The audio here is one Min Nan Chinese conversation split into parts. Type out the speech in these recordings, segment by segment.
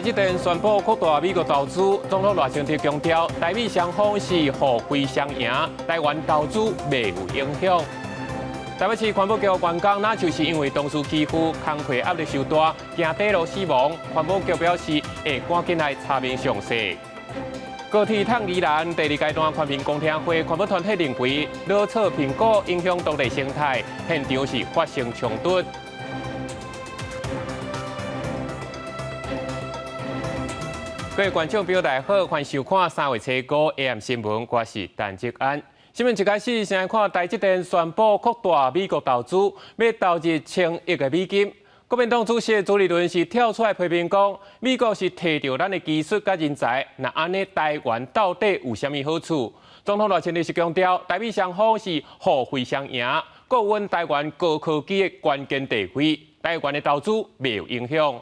積電宣布擴大美國投資，總統賴清德強調，台美雙方是互惠雙贏，台灣投資袂有影響。台北市環保局員工，若就是因為同事欺負，工課壓力傷大，驚底樓死亡。環保局表示會趕緊來查明詳細。高鐵通宜蘭第二階段環評公聽會，環保團體認為老錯評估影響當地生態，現場是發生衝突。各位觀眾朋友大家好，歡迎收看3月初五 AM 新聞，我是陳志安。新聞一開始，先來看台積電宣布擴大美國投資，欲投入千億的美金。國民黨主席朱立倫是跳出來批評講，美國是提著咱的技術佮人才，若按呢台灣到底有啥物好處？總統賴清德是強調，台美雙方是互惠雙贏，閣穩台灣高科技的關鍵地位，台灣的投資袂有影響。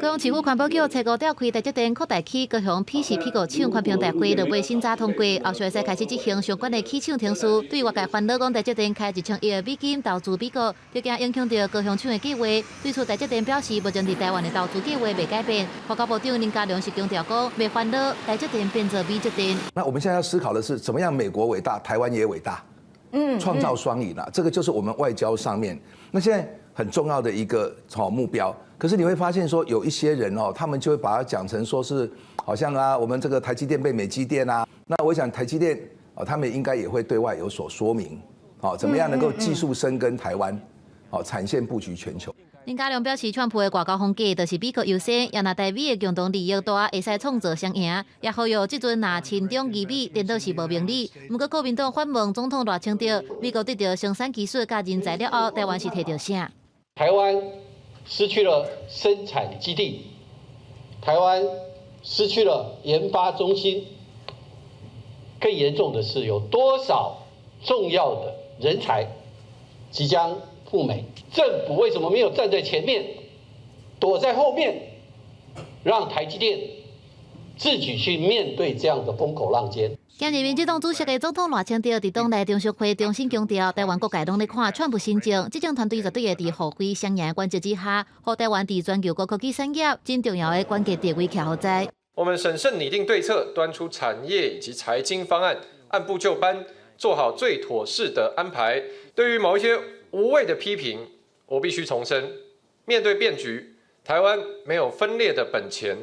高雄市府環保局初五召開台積電擴大去高雄 PCP 五廠環評大會，落尾審查通過，後續會使開始執行相關的起廠程序。對外界煩惱講台積電開1000億美金投資美國，就驚影響著高雄廠的計劃。對此，台積電表示，目前佇台灣的投資計劃未改變。外交部長林佳龍是強調講，袂煩惱台積電變做美積電。那我們現在要思考的是，怎麼樣美國偉大，台灣也偉大，創造雙贏啊，這個就是我們外交上面那現在很重要的一個好目標。可是你會發現說，有一些人哦，他們就會把它講成說是，好像啊，我們這個台積電被美積電啊。那我想台積電哦，他們應該也會對外有所說明，哦，怎麼樣能夠技術深耕台灣，哦，產線布局全球。林佳龍表示，川普的外交風格就是美國優先，也若台美的共同利益大，會使創造雙贏。也呼籲這陣若親中疑美，顛倒是無明理。毋過國民黨反問總統賴清德，美國得著生產技術佮人才了後，台灣是提著啥？台灣失去了生產基地，台灣失去了研發中心，更嚴重的是，有多少重要的人才即將赴美？政府為什麼沒有站在前面，躲在後面，讓台積電自己去面對這樣的風口浪尖？兼任民進黨主席的總統賴清德佇黨內中常會重新強調，台灣各界攏咧看川普新政，執政團隊絕對會佇互惠雙贏原則之下，予台灣佇全球高科技產業真重要的關鍵地位徛予在。我們審慎擬定對策，端出產業以及財經方案，按部就班做好最妥適的安排。對於某一些無謂的批評，我必須重申：面對變局，台灣沒有分裂的本錢，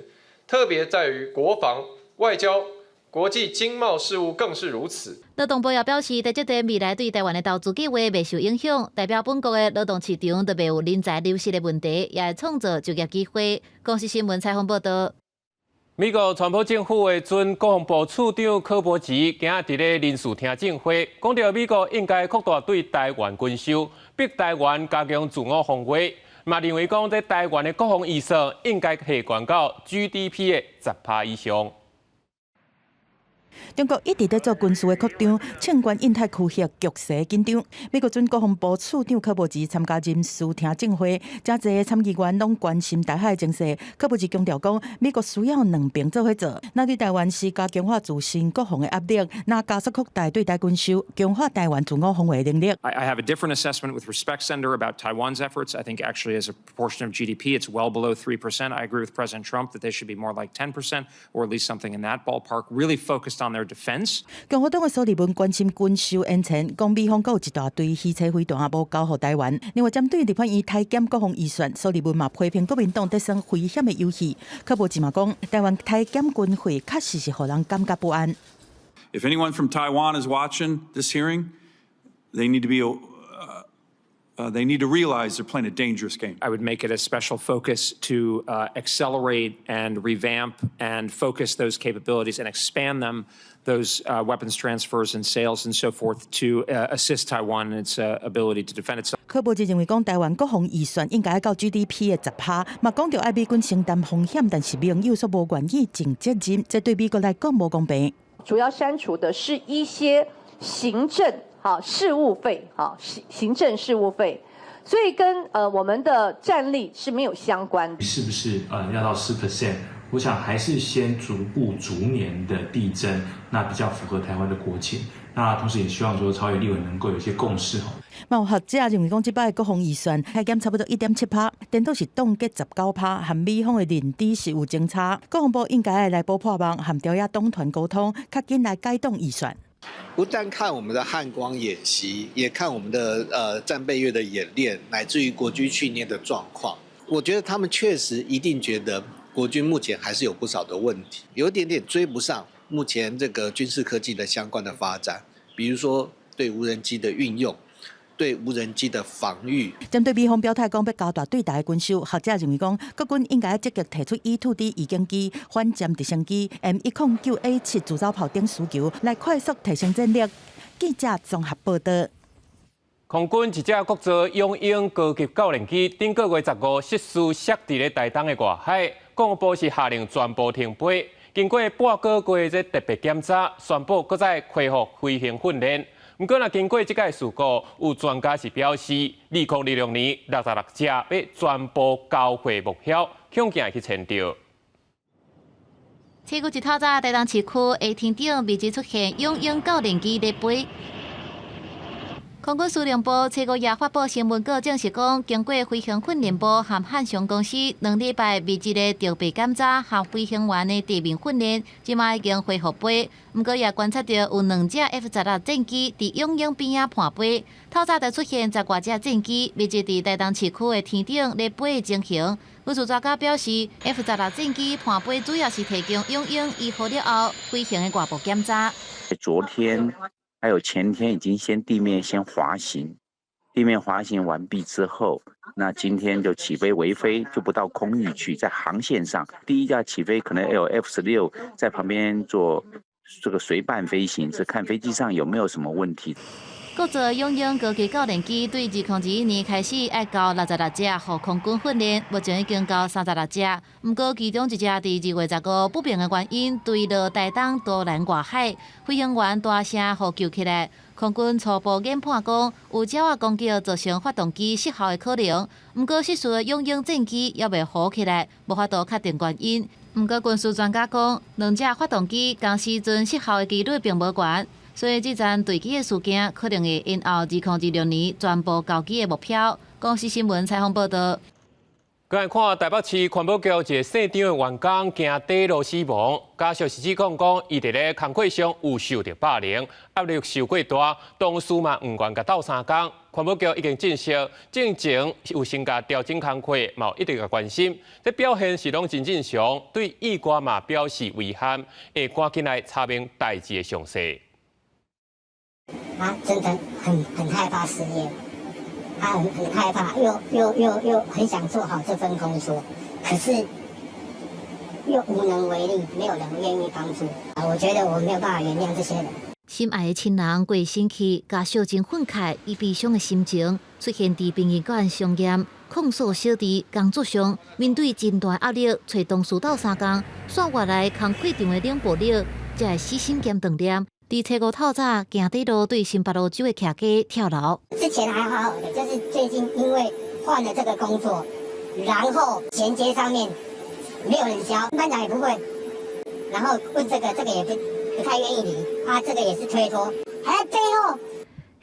特別在於國防、外交、國際經貿事務更是如此。勞動部也表示，台積電未來對台灣的投資計劃袂受影響，代表本國的勞動市場都袂有人才流失的問題，也會創造就業機會。公視新聞採訪報導。美國川普政府的準國防部次長柯博吉今仔佇咧人事聽證會，講著美國應該擴大對台灣軍售，逼台灣加強自我防衛，嘛認為講這台灣的國防預算應該提懸到 GDP 的10%以上。中國一直佇做軍事的擴張，衝關印太區域局勢緊張。美國準國防部次長柯博吉參加人事聽證會，誠濟參議員攏關心台海情勢。柯博吉強調講，美國需要兩邊做伙做，若對台灣施加強化自身國防的壓力，若加速擴大對台軍售，強化台灣自我防衛能力。 I have a different assessment with respect, Senator, about Taiwan's efforts. I think actually as a proportion of GDP, it's well below 3%. I agree with President Trump that they should be more like 10% or at least something in that ballpark, really focused on their defense. 共和黨的蘇利文關心軍售延遲，講美方閣有一大堆虛測飛彈無交予台灣。另外，針對立法院裁減國防預算，蘇利文嘛批評國民黨佇耍危險的遊戲。柯博吉嘛講，台灣裁減軍費確實是予人感覺不安。 If anyone from Taiwan is watching this hearing, they need to realize they're playing a dangerous game. I would make it a special focus to accelerate and revamp and focus those capabilities and expand them, those weapons transfers and sales and so forth, to assist Taiwan in its ability to defend itself. 柯博吉認為講，台灣國防預算應該到 GDP 的10%，嘛講著愛美軍承擔風險，但是盟友卻無願意盡責任，這對美國來講無公平。主要刪除的是一些行政事務費，行政事務費，所以跟我們的戰力是沒有相關的。是不是要到4%？我想還是先逐步逐年的遞增，那比較符合台灣的國情。那同時也希望說朝野立委能夠有一些共識。嘛有學者認為講，這擺國防預算開減差不多1.7趴，顛倒是凍結19趴，和美方的認知是有相差。國防部應該來補破網，和朝野黨團溝通，較緊來解凍預算。不但看我們的漢光演習，也看我們的戰備月的演練，乃至於國軍訓練的狀況。我覺得他們確實一定覺得國軍目前還是有不少的問題，有一點點追不上目前這個軍事科技的相關的發展，比如說對無人機的運用，對無人機的防禦。針對美方表態講欲加大對台軍售，學者認為講，國軍應該積極提出 E2D 預警機、反潛直升機、M109A7自走炮等需求，來快速提升戰力。記者綜合報道。空軍一隻國造雄鷹高級教練機，頂個月15失事摔佇咧台東的外海，國防部是下令全部停飛。經過半個月這特別檢查，宣布閣再恢復飛行訓練。毋過，若經過這個事故，有專家是表示，2026年66隻欲全部交貨目標，恐驚會去牽著。初五一透早，台東市區下天頂未知出現雄鷹教練機咧飛。空軍司令部初五夜發布新聞稿，證實講，經過飛行訓練部和漢翔公司2禮拜密集的特別檢查和飛行員的地面訓練，這馬已經恢復飛。毋過也觀察著有兩隻 F-16戰機佇雄鷹邊仔盤飛，透早就出現十外隻戰機密集佇台東市區的天頂咧飛的情形。軍事專家表示，F-16戰機盤飛主要是提供雄鷹醫好了後飛行的外部檢查。昨天還有前天已經先地面先滑行，地面滑行完畢之後，那今天就起飛微飛，就不到空域去，在航線上第一架起飛可能有 F-16在旁邊做這個隨伴飛行，是看飛機上有沒有什麼問題。國造雄鷹高級教練機對2021年開始愛交66隻予空軍訓練，目前已經交36隻。毋過其中一隻佇2月15不明的原因墜落台東都蘭外海，飛行員大聲呼救起來。空軍初步研判講，有鳥仔攻擊造成發動機失效的可能。毋過失事的雄鷹戰機猶未好起來，無法度確定原因。毋過軍事專家講，兩隻發動機仝時陣失效的幾率並無懸。所以這場墜機的事件可能會延後2026年全部交機的目標。公視新聞採訪報道。過來看台北市環保局一個姓張的員工驚底路死亡，家屬是指控講，伊佇咧工課上有受著霸凌，壓力受過大，同事嘛毋願共鬥相共。環保局已經證實，進前有先共調整工課，嘛有一直共關心。這表現是攏真正常，對意外嘛表示遺憾，會趕緊來查明代誌的詳細。他真的很害怕失業，他很害怕，又很想做好這份工作，可是又無能為力，沒有人願意幫助。我覺得我沒有辦法原諒這些人。心愛的親人過身去，家屬真憤慨，伊悲傷的心情出現佇殯儀館相驗，控訴小弟工作上面對真大壓力，揣同事鬥相共，煞外來工課場的冷暴力，才會死心兼斷念。佇初五透早，行短路對新北蘆洲的徛家跳樓。之前還好好的，就是最近因為換了這個工作，然後銜接上面沒有人教，班長也不會，然後問這個，這個也不太願意理，啊，這個也是推脫，還在背後。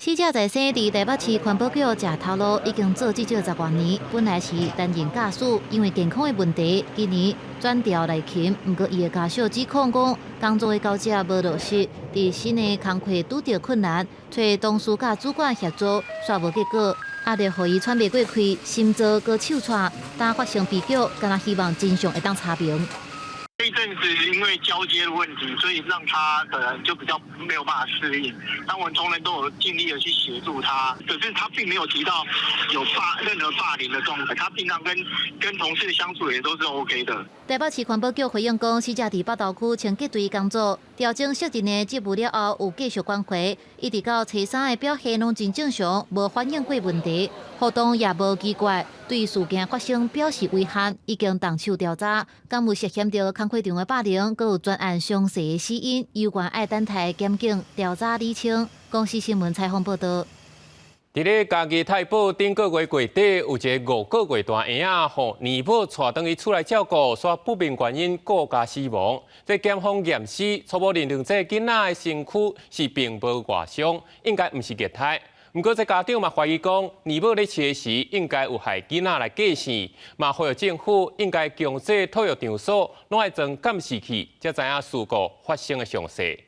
死者在生佇台北市環保局食頭路，已經做至少十外年。本來是擔任駕駛，因為健康的問題，今年轉調內勤。毋過伊的家屬指控講，工作的交接無落實，佇新的工課拄著困難，揣同事佮主管協助，煞無結果，壓力予伊喘袂過氣，心臟閣手掣，當發生悲劇，敢若希望真相會當查明。這一陣子因為交接的問題，所以讓他可能就比較沒有辦法適應。但我們同仁都有盡力的去協助他，可是他並沒有提到有任何霸凌的狀態。他平常跟同事相處也都是 OK 的。台北市環保局回應講，死者佇北投區清潔隊工作，調整設定的職務了後，有繼續關懷，一直到初三的表現攏真正常，無反映過問題，活動也無奇怪，對事件發生表示遺憾，已經動手調查，敢有涉嫌著工課場的霸凌，閣有專案詳細的死因，有關愛等待檢警調查釐清。公視新聞採訪報道。佇咧嘉義太保頂個月月底，有一个5個月大嬰仔，予乳母帶轉去厝內照顧，煞不明原因告假死亡。這檢方驗屍初步認定，這囡仔的身軀是並無外傷，應該毋是虐待。毋過，這家長嘛懷疑講，乳母咧飼時應該有害囡仔來過身，嘛呼籲政府應該強制托育場所攏愛裝監視器，才知影事故發生的詳細。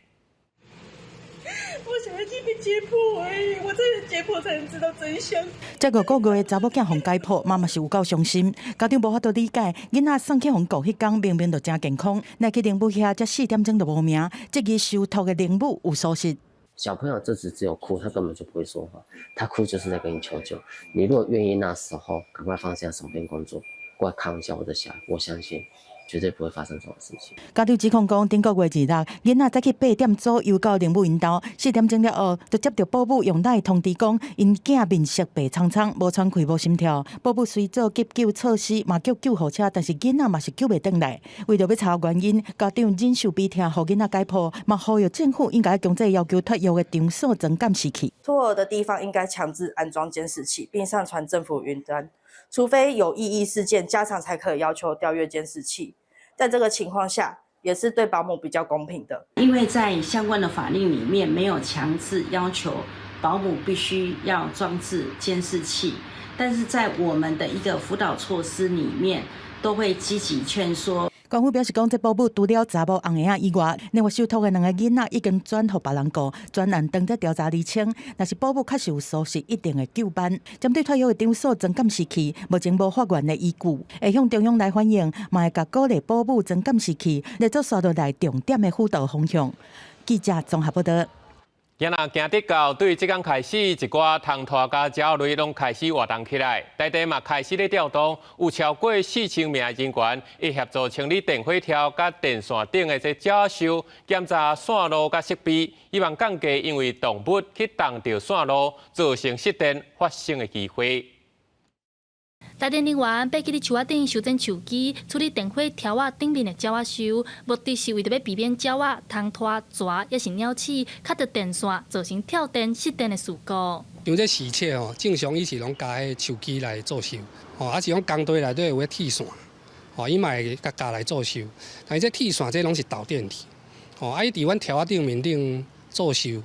我想要去被解剖而已，我真的解剖才能知道真相。這5個月查某囝予解剖，媽媽是有夠傷心。家長無法度理解，囡仔送去予顧彼工明明就誠健康，來去靈母遐才4點鐘就無名，質疑受託的靈母有疏失。小朋友這時只有哭，他根本就不會說話，他哭就是在跟你求救。你如果願意，那時候趕快放下手邊工作，過來看一下我的小孩，我相信絕對不會發生這種事情。家長指控講，頂個月26，囡仔早起8點左右到靈母𪜶兜，4點鐘了後，就接著保姆用來通知講，𪜶囝面色白蒼蒼，無喘氣，無心跳。保姆隨做急救措施，嘛叫救護車，但是囡仔嘛是救袂轉來。為著欲查原因，家長忍受悲痛，予囡仔解剖，嘛呼籲政府應該強制要求托育的場所裝監視器。托兒的地方應該強制安裝監視器，並上傳政府雲端。除非有異議事件，家長才可以要求調閱監視器。在這個情況下，也是對保姆比較公平的。因為在相關的法令裡面沒有強制要求保姆必須要裝置監視器，但是在我們的一個輔導措施裡面，都會積極勸說。官府表示講，這保姆除了查某紅嬰仔以外，另外受託的兩個囡仔已經轉予別人顧，專案當在調查釐清。若是保姆確實有疏失，一定會究辦。針對托育的場所裝監視器，目前無法源的依據，會向中央來反映，嘛會共鼓勵保姆裝監視器，來做紲落來重點的輔導方向。記者綜合報道。今仔行得到，對這工開始，一寡蟲豸佮鳥類攏開始活動起來，台電嘛開始咧調動，有超過4000名的人員，會協助清理電火柱佮電線頂的這鳥獸，檢查線路佮設備，希望降低因為動物去動著線路，造成失電發生的機會。台電人員爬去佇樹仔頂修剪樹枝，處理電火柱仔頂面的鳥仔獸，目的是為著欲避免鳥仔、蟲豸、蛇抑是鳥鼠卡著電線，造成跳電、失電的事故。像這喜鵲吼，正常伊是攏共彼樹枝來做獸，吼，啊是講工地內底有咧鐵線，吼，伊嘛會共咬來做獸。但是這鐵線這攏是導電體，吼，啊伊佇阮柱仔頂面頂做獸，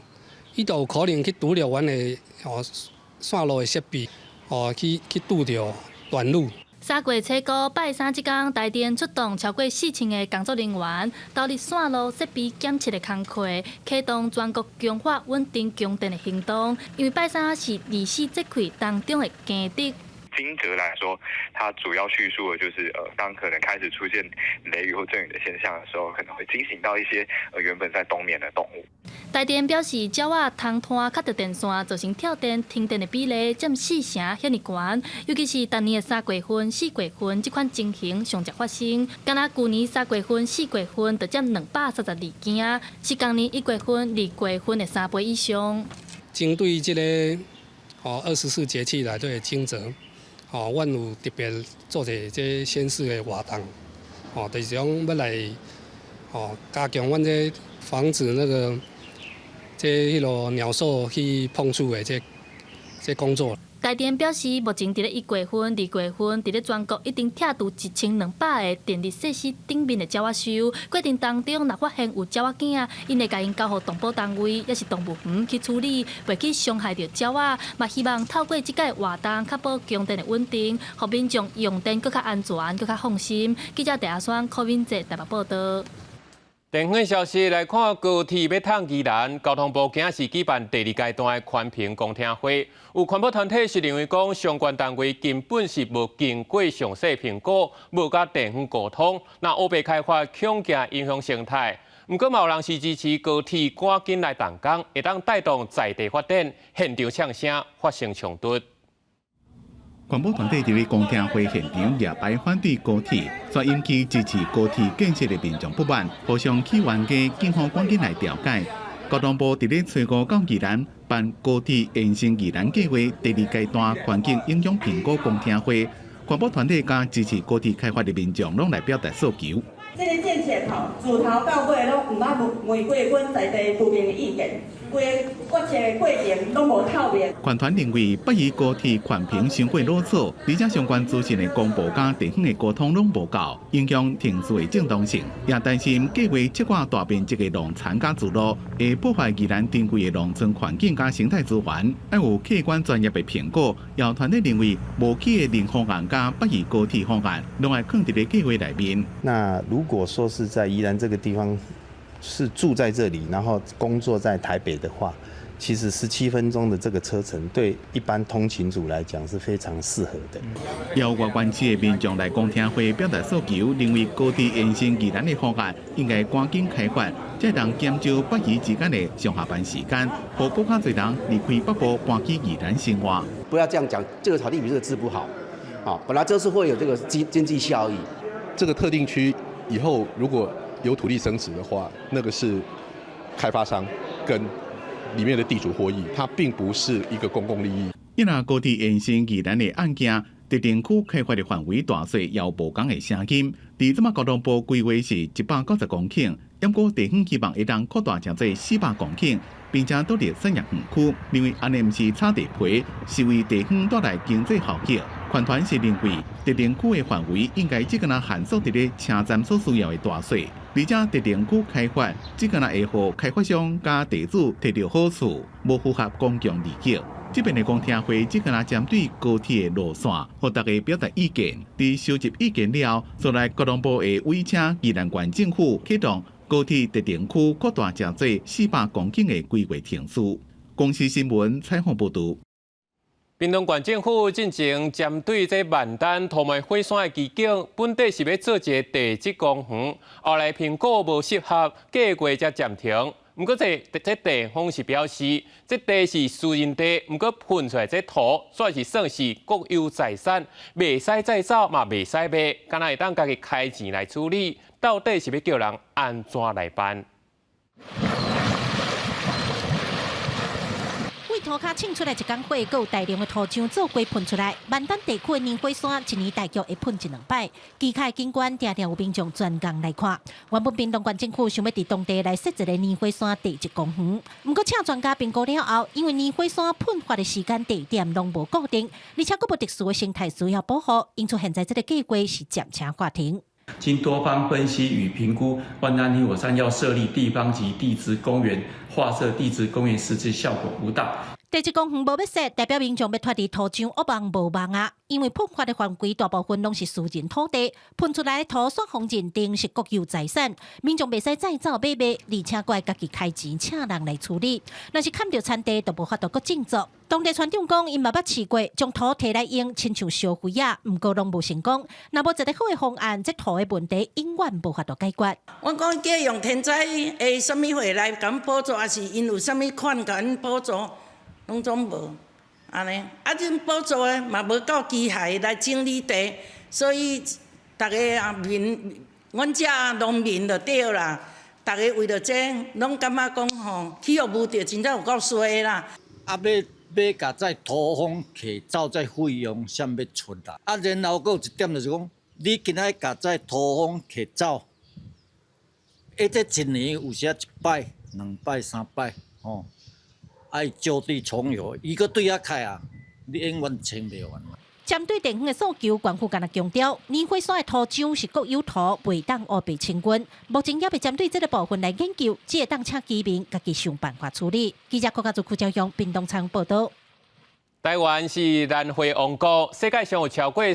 伊就有可能去拄著阮的吼線路的設備，吼去拄著斷路。3月初五拜三這工，台電出動超過4000個工作人員，投入線路設備檢測的工課，啟動全國強化穩定供電的行動。因為拜三是24節氣當中的驚蟄。驚蟄來說，它主要敘述的就是，當可能開始出現雷雨或陣雨的現象的時候，可能會驚醒到一些原本在冬眠的動物。台電表示，鳥仔、蟲豸卡著電線，造成跳電、停電的比例佔四成遐爾懸，尤其是逐年的3月份、4月份這款情形上常發生。敢若舊年3月份、4月份就佔232件，是仝年1月份、2月份的3倍以上。針對這個哦24節氣內底的驚蟄。吼，阮有特別做一個這宣示的活動，吼，就是講欲來吼加強阮這防止那個這彼囉鳥獸去碰觸的這工作。台電表示，目前佇咧1月份、2月份，佇咧全國已經拆除1200個電力設施頂面的鳥仔獸。過程當中，若發現有鳥仔囝，𪜶會共𪜶交予動保單位，抑是動物園去處理，袂去傷害著鳥仔。嘛希望透過這屆活動，確保供電的穩定，予民眾用電閣較安全、閣較放心。記者鄭阿雙、柯敏哲台北報導。電分消息來看，高鐵欲通宜蘭，交通部今仔是舉辦第二階段的環評公聽會。有環保團體是認為講，相關單位根本是無經過詳細評估，無佮地方溝通，若烏白開發恐驚影響生態。毋過嘛有人是支持高鐵趕緊來動工，會當帶動在地發展，現場嗆聲發生衝突。環保團體佇咧公聽會現場舉牌反對高鐵，煞引起支持高鐵建設的民眾不滿，互相起冤家，警方趕緊來調解。交通部佇咧初五到宜蘭辦高鐵延伸宜蘭計畫第二階段環境影響評估公聽會，環保團體佮支持高鐵開發的民眾攏來表達訴求。這個政策吼，自頭到尾攏毋捌問過阮在地居民的意見。規個決策過程攏無透明。環團認為北宜高鐵環評傷過囉嗦，而且相關資訊的公布佮地方的溝通攏無夠，影響程序的正當性，也擔心計劃切割大面積的農田佮住路，會破壞宜蘭珍貴的農村環境佮生態資源，愛有客觀專業的評估。有團體認為，無起的林方案佮北宜高鐵方案，攏愛囥佇咧計劃內面。那如果說是在宜蘭這個地方，是住在這裡，然後工作在台北的話，其實17分鐘的這個車程，對一般通勤族來講是非常適合的。有外縣市的民眾來公聽會表達訴求，認為高鐵延伸宜蘭的方案應該趕緊開發，才能減少北宜之間的上下班時間，予閣較濟人離開北部搬去宜蘭生活。不要這樣講，這個草地比這個字不好，啊，本來就是會有這個經濟效益。這個特定區以後如果有土地增值的話，那個是開發商跟裡面的地主獲益，它並不是一個公共利益。因為高鐵延伸宜蘭的案件，特定區開發的範圍大細也有無仝的聲音。佇這馬交通部規劃是190公頃，毋過地方希望會當擴大成做400公頃，並且獨立產業園區，認為按呢毋是炒地皮，是為地方帶來經濟效益。環團是認為，特定區的範圍應該只敢若限縮佇咧車站所需要的大細，而且特定區開發只敢若會予開發商佮地主提著好處，無符合公共利益。這遍的公聽會只敢若針對高鐵的路線，予大家表達意見。佇收集意見了後，將來交通部會委請宜蘭縣政府啟動高鐵特定區擴大成做400公頃的規劃程序。公視新聞採訪報導。屏東縣政府進前針對這萬丹塗煤火山的奇景，本底是欲做一个地質公園，後來評估無適合，計劃才暫停。毋過這地方是表示，這地是私人地，毋過噴出來這土煞是算是國有財產，袂使載走嘛，袂使賣，敢若會當家己開錢來處理，到底是欲叫人按怎來辦？塗跤衝出來一工火，閣有大量的土漿做伙噴出來。萬丹地區的泥火山一年大約會噴一兩擺。奇怪景觀，定定有民眾專工來看。原本屏東縣政府想欲佇當地來設一个泥火山地質公園，毋過請專家評估了後，因為泥火山噴發的時間地點攏無固定，而且閣無特殊的生態需要保護，因此現在這个計畫是暫時喊停。經多方分析與評估，萬丹泥火山要設立地方級地質公園，劃設地質公園實質效果不大。地質公園無欲設，代表民眾欲脫離土漿惡夢無望啊！因為噴發的範圍大部分攏是私人土地，噴出來的土煞予認定是國有財產，民眾袂使載走買賣，而且閣愛家己開錢請人來處理。若是崁著田地，就無法度閣種作。當地村長講，𪜶嘛捌試過將土提來用，親像燒灰仔，毋過攏無成功。若無一个好的方案，這土的問題永遠無法度解決。我講叫用天災的啥物貨來共阮補助，抑是𪜶有啥物款共阮補助？攏總無，按呢，啊，這補助的嘛無夠機械來整理地，所以逐个啊民，阮遮農民就對啦，逐个為著這攏感覺講吼，去予汙著，真正有夠衰啦。啊，欲欲共這土方提走，這費用啥欲出啦？啊，然後閣有一點就是講，你今仔共這土方提走，欸，這一年有時一擺、兩擺、三擺，吼。愛就地重遊，伊閣對遐開啊，你永遠清袂完。針對地方的訴求，縣府敢若強調，泥火山的土漿是國有土，袂當烏白清運。目前猶未針對這个部分來研究，只會當請居民家己想辦法處理。記者郭家祖、邱朝陽，屏東採訪報導。台灣是蘭花王國，世界上有超過1/3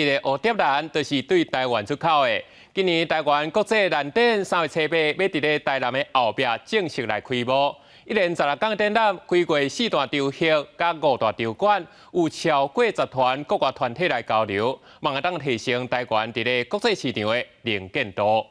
的蝴蝶蘭都是對台灣出口的。今年台灣國際蘭展3月初八欲佇咧台南的後壁正式來開幕。一連16工展覽，開過四大場域佮五大場館，有超過10團國外團體來交流，望會當提升台灣佇咧國際市場的能見度。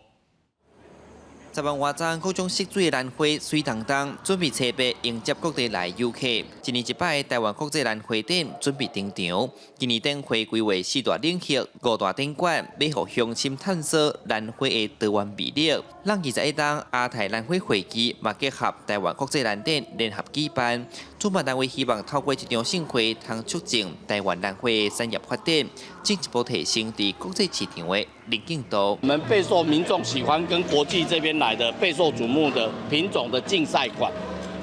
10萬外叢各種色水的蘭花媠當當，準備初八迎接各地來遊客。一年一擺的台灣國際蘭花展準備登場。今年展會規劃四大領域、五大展館，欲予鄉親探索蘭花的多元魅力。咱21冬亞太蘭花會議嘛結合台灣國際蘭展聯合舉辦，主辦單位希望透過這場盛會，通促進台灣蘭花的產業發展，進一步提升佇國際市場的能見度。我們備受民眾喜歡，跟國際這邊來的備受矚目的品種的競賽款，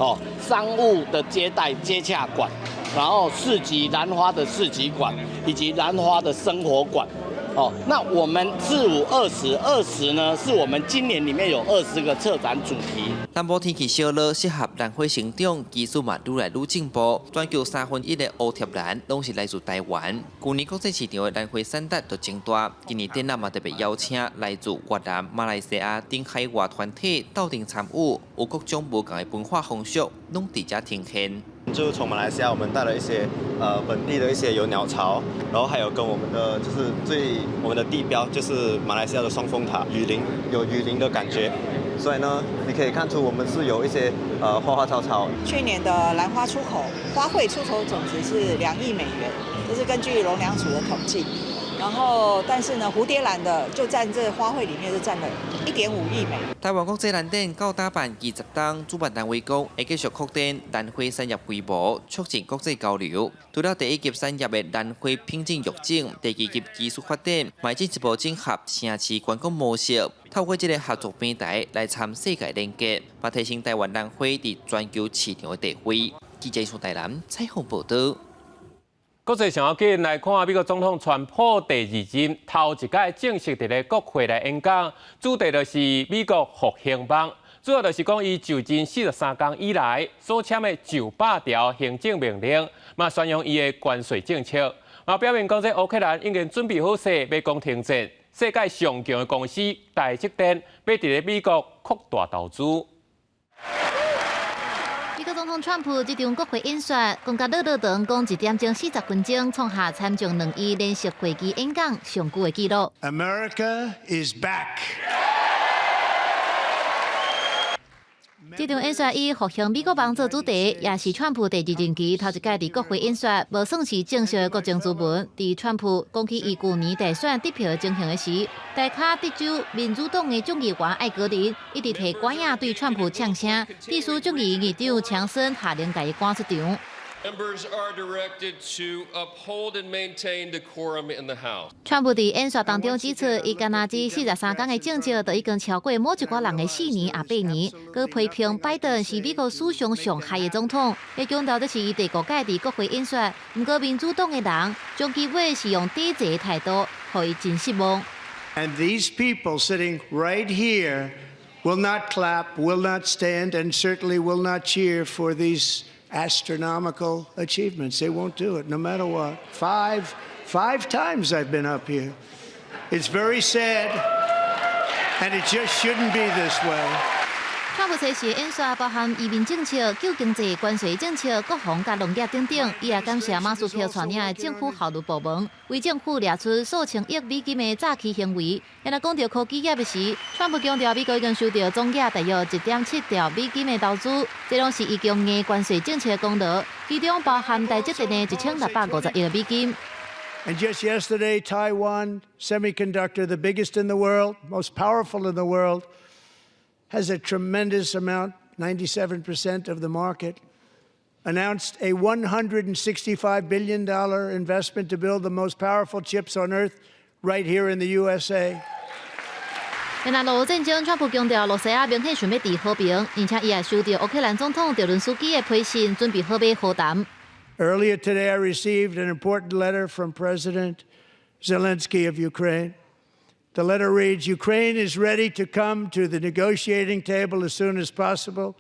哦，商務的接待接洽館，然後市集蘭花的市集館，以及蘭花的生活館。哦，那我們四五二十二十呢，是我們今年裡面有20個策展主題。南部天氣燒熱，適合蘭花生長，技術嘛愈來愈進步。全球三分一的烏貼蘭攏是來自台灣。舊年國際市場的蘭花產值就真大，今年展覽嘛特別邀請來自越南、馬來西亞等海外團體鬥陣參與，有各種無仝的文化風俗，攏佇遮呈現。就從馬來西亞，我們帶了一些本地的一些有鳥巢，然後還有跟我們的就是最我們的地標就是馬來西亞的雙峰塔，雨林有雨林的感覺，所以呢，你可以看出我們是有一些花花草草。去年的蘭花出口，花卉出口總值是2億美元，這是根據農糧署的統計。然後，但是呢，蝴蝶蘭的就佔這花卉裡面就佔了1.5億美元。台灣國際蘭展到今辦20冬，主辦單位講會繼續擴展蘭花產業規模，促進國際交流。除了第一級產業的蘭花品種育種，第二級技術發展，嘛進一步整合城市觀光模式，透過這個合作平台來參世界連結，嘛提升台灣蘭花佇全球市場的地位。記者蘇台南採訪報導。國際上要緊來看，美國總統川普第二任頭一擺正式佇咧國會來演講，主題就是美國復興夢，主要就是講伊就任43工以來所簽的900條行政命令，嘛宣揚伊的關稅政策，嘛表明講這烏克蘭已經準備好勢欲講停戰，世界上強的公司台積電欲佇咧美國擴大投資。美國總統川普這場國會演說，講甲落落長，講1點鐘40分鐘，創下參眾兩院連續會議演講上久的紀錄。 America is back。這場演說以復興美國夢做主題，也是川普第二任期頭一擺佇國會演說，無算是正式的國情諮文。佇川普講起伊舊年大選得票情形的時，大卡德州民主黨的眾議員艾格林一直提拐仔對川普嗆聲，致使眾議院議長強森下令共伊趕出場。 Members are directed to uphold and maintain decorum in the House。川普佇演說當中指出，伊干焦這43工的政績，就已經超過某一寡人的4年抑8年。閣批評拜登是美國史上上害的總統，伊強調這是伊第五擺佇國會演說。毋過民主黨的人將機會是用抵制的態度，予伊真失望。 And these people sitting right here will not clap, will not stand, and certainly will not cheer for these astronomical achievements. They won't do it, no matter what. Five times I've been up here. It's very sad, and it just shouldn't be this way. 川普這次演說包含移民政策、救經濟、關稅政策、國防佮農業等等。伊也感謝馬斯克帶領的政府效率部門，為政府掠出數千億美金的詐欺行為。若講到科技業的時，川普強調美國已經收到總額大約1.7兆美金的投資，這攏是伊強硬關稅政策的功勞，其中包含台積電的1650億美金。 And just yesterday, Taiwan Semiconductor, the biggest in the world, most powerful in the world, has a tremendous amount, 97% of the market, announced a $165 billion investment to build the most powerful chips on earth right here in the USA. 然後俄烏戰爭，川普強調，羅西亞明顯想欲佇和平，而且伊也收到烏克蘭總統澤倫斯基的批信，準備好欲和談。 Earlier today, I received an important letter from President Zelensky of Ukraine. The letter reads, Ukraine is ready to come to the negotiating table as soon as possible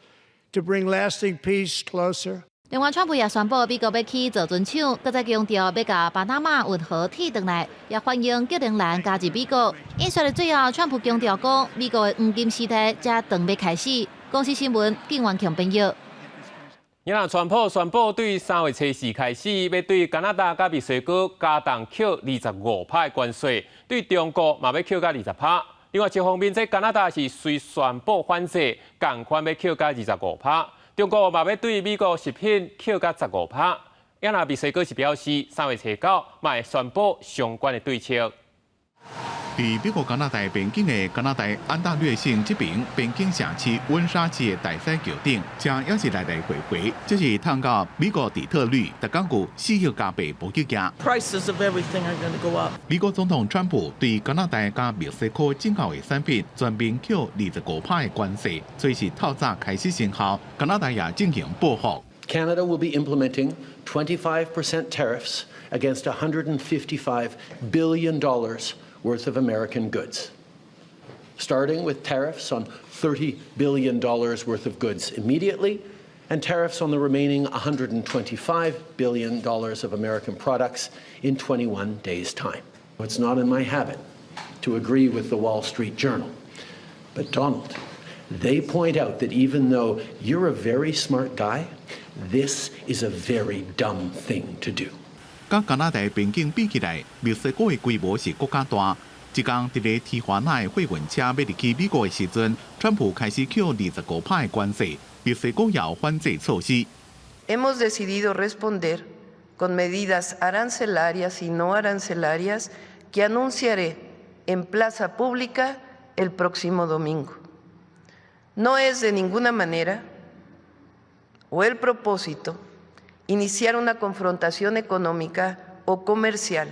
to bring lasting peace closer. 另外，川普也宣布美國欲起造船廠，閣再強調欲共巴拿馬運河鐵轉來，也歡迎格陵蘭加入美國。演說的最後，川普強調講，美國的黃金時代才轉欲開始。公視新聞，景元強編譯。今川普宣布，對3月初4開始，欲對加拿大佮墨西哥加重扣25趴的關稅，對中國嘛欲扣佮20趴。另外一方面，這加拿大是隨宣布反制，仝款欲扣佮25趴。中國嘛欲對美國食品扣佮15趴。啊若墨西哥是表示，3月初9嘛會宣布相關的對策。佇美國加拿大邊境的加拿大安大略省這爿邊境城市溫莎市的大使橋頂，車猶是來來回回，這是趁到美國底特律，逐工有4億加幣無去行。 Prices of everything are going to go up. 美國總統川普對加拿大佮墨西哥進口的產品全面扣25%的關稅，這是透早開始生效。加拿大也進行報復。 Canada will be implementing 25% tariffs against $155 billion worth of American goods, starting with tariffs on $30 billion worth of goods immediately and tariffs on the remaining $125 billion of American products in 21 days' time. It's not in my habit to agree with the Wall Street Journal, but Donald, they point out that even though you're a very smart guy, this is a very dumb thing to do. 佮加拿大邊境比起來，墨西哥的規模是閣較大。這工佇咧提華納的貨運車欲入去美國的時陣，川普開始扣25%的關稅，墨西哥也有反制措施。 Hemos decidido responder con medidas arancelarias y no arancelarias que anunciaré en plaza pública el próximo domingo. No es de ninguna manera o el propósito iniciar una confrontación económica o comercial.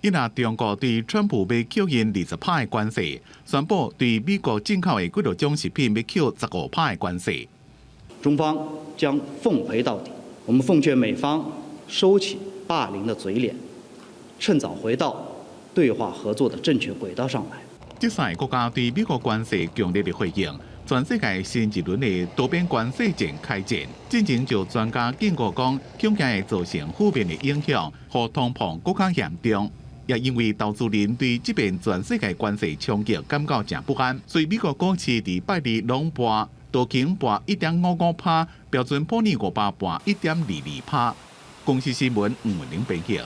伊若中國對川普欲扣𪜶20%的關稅，宣布對美國進口的幾多種食品欲扣15%的關稅。中方將奉陪到底。我們奉勸美方收起霸凌的嘴臉，趁早回到對話合作的正確軌道上來。這三个國家對美國關稅強烈的回應，全世界新一輪的多邊關稅戰開戰。進前就專家警告講，恐驚會造成負面的影響，予通膨閣較嚴重。也因為投資人對這遍全世界關稅衝擊感覺誠不安，所以美國股市佇拜二攏跌，道瓊跌1.55%，標準普爾500跌1.22%。公視新聞吳文玲編輯。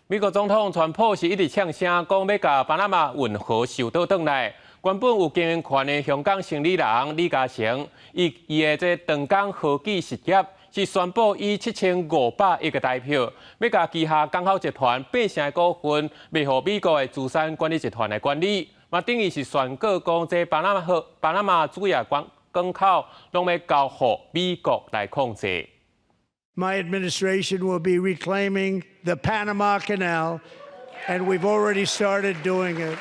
美國總統川普是一直嗆聲講欲共巴拿馬運河收倒轉來。原本有經營權的香港生理人李嘉誠，伊伊的這長江和記實業是宣布以7500億的台票，欲共旗下港口集團八成的股份賣予美國的資產管理集團來管理，嘛等於是宣告講這巴拿馬河巴拿馬主要港港口攏欲交予美國來控制。 My administration will be reclaiming the Panama Canal, and we've already started doing it.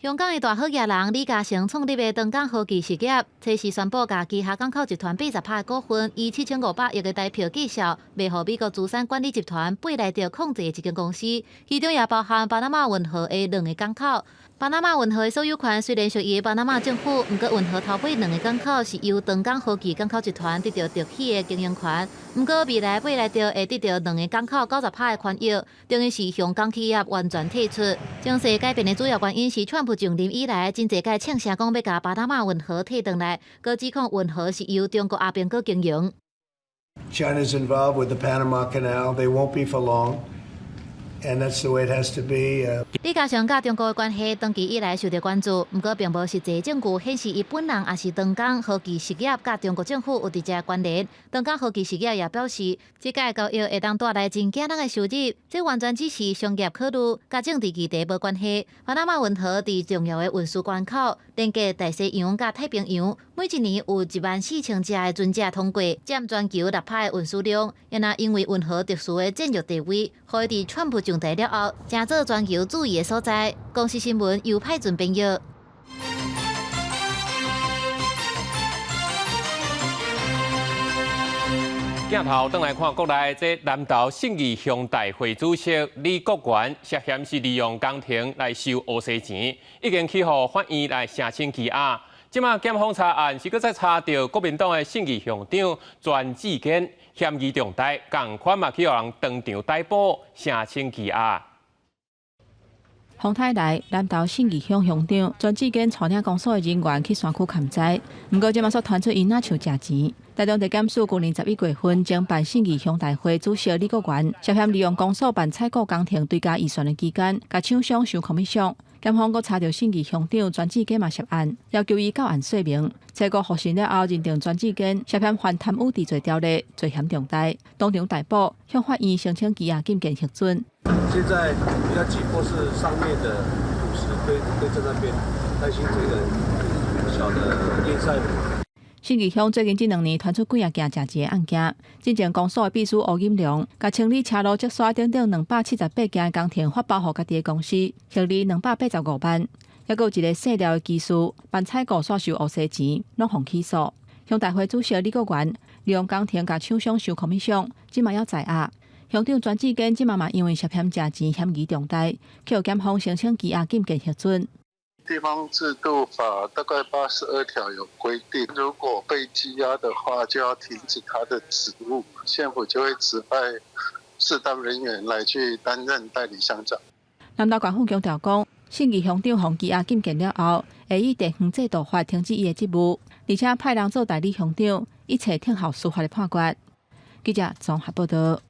香港的大好額人李嘉誠創立的長江和記實業，這時宣布共旗下港口集團80%的股份，以7500億的台票計數，賣予美國資產管理集團貝萊德控制的一間公司，其中也包含巴拿馬運河的兩個港口。巴拿馬運河的所有權雖然屬於巴拿馬政府，毋過運河頭尾兩個港口是由長江和記港口集團得著特許的經營權。毋過未來貝萊德會得著兩個港口90%的權益，等於是香港企業完全退出。情勢改變的主要原因是川普上任以來，真濟擺嗆聲講欲共巴拿馬運河提轉來，閣指控運河是由中國阿兵哥經營。 China's involved with the Panama Canal. They won't be for long. And that's the way it has to be. 李嘉誠佮中國的關係長期以來受到關注，毋過並無實際證據顯示伊本人抑是長江和記實業佮中國政府有直接關聯。長江和記實業也表示，這個交易會當帶來真驚人的收入，這完全只是商業考慮，佮政治議題無關係。巴拿馬運河佇重要的運輸關口，連接大西洋佮太平洋，每一年有14000隻的船隻通過，佔全球6%的運輸量。也若因為運河特殊的戰略地位，予伊佇川普上台了後，成做全球注意的所在。公視新聞由派准編譯。鏡頭轉來看國內，這南投信義鄉大會主席李國元涉嫌是利用工程來收烏西錢，已經去予法院來聲請羈押。這馬檢方查案是閣再查著國民黨的信義鄉長專志堅嫌疑重大，仝款嘛去予人當場逮捕，聲請羈押。風颱來，南投信義鄉鄉長專志堅帶領公所的人員去山區勘災，毋過這馬煞傳出𪜶若像食錢。台中地檢署舊年11月份，偵辦信義鄉大會主席李國元涉嫌利用公所辦採購工程追加預算的期間，共廠商收 commission。檢方閣查著信義鄉長專志堅嘛涉案，要求伊到案說明。初步複審了後，認定專志堅涉嫌犯貪污治罪條例，罪嫌重大，當場逮捕，向法院申請羈押禁見核准。現在比較緊迫是上面的土石堆堆在那邊，擔心這個小的堰塞湖。信義鄉最近這兩年傳出幾仔件食錢的案件，進前公所的秘書吳錦良，共清理車路積沙等等278件工程發包予家己的公司，獲利285萬。抑閣有一个細料的技師辦採購煞收烏西錢，攏予起訴。鄉大會主席李國元利用工程共廠商收 commission，這馬猶在押。鄉長專志堅這馬嘛因為涉嫌食錢嫌疑重大，去予檢方申請羈押禁見核准。地方制度法大概82條有規定，如果被羈押的話，就要停止他的職務，縣府就會指派適當人員來去擔任代理鄉長。南投縣府強調講，信義鄉長予羈押禁見了後，會依地方制度法停止伊的職務，而且派人做代理鄉長，一切聽候司法的判決。記者綜合報道。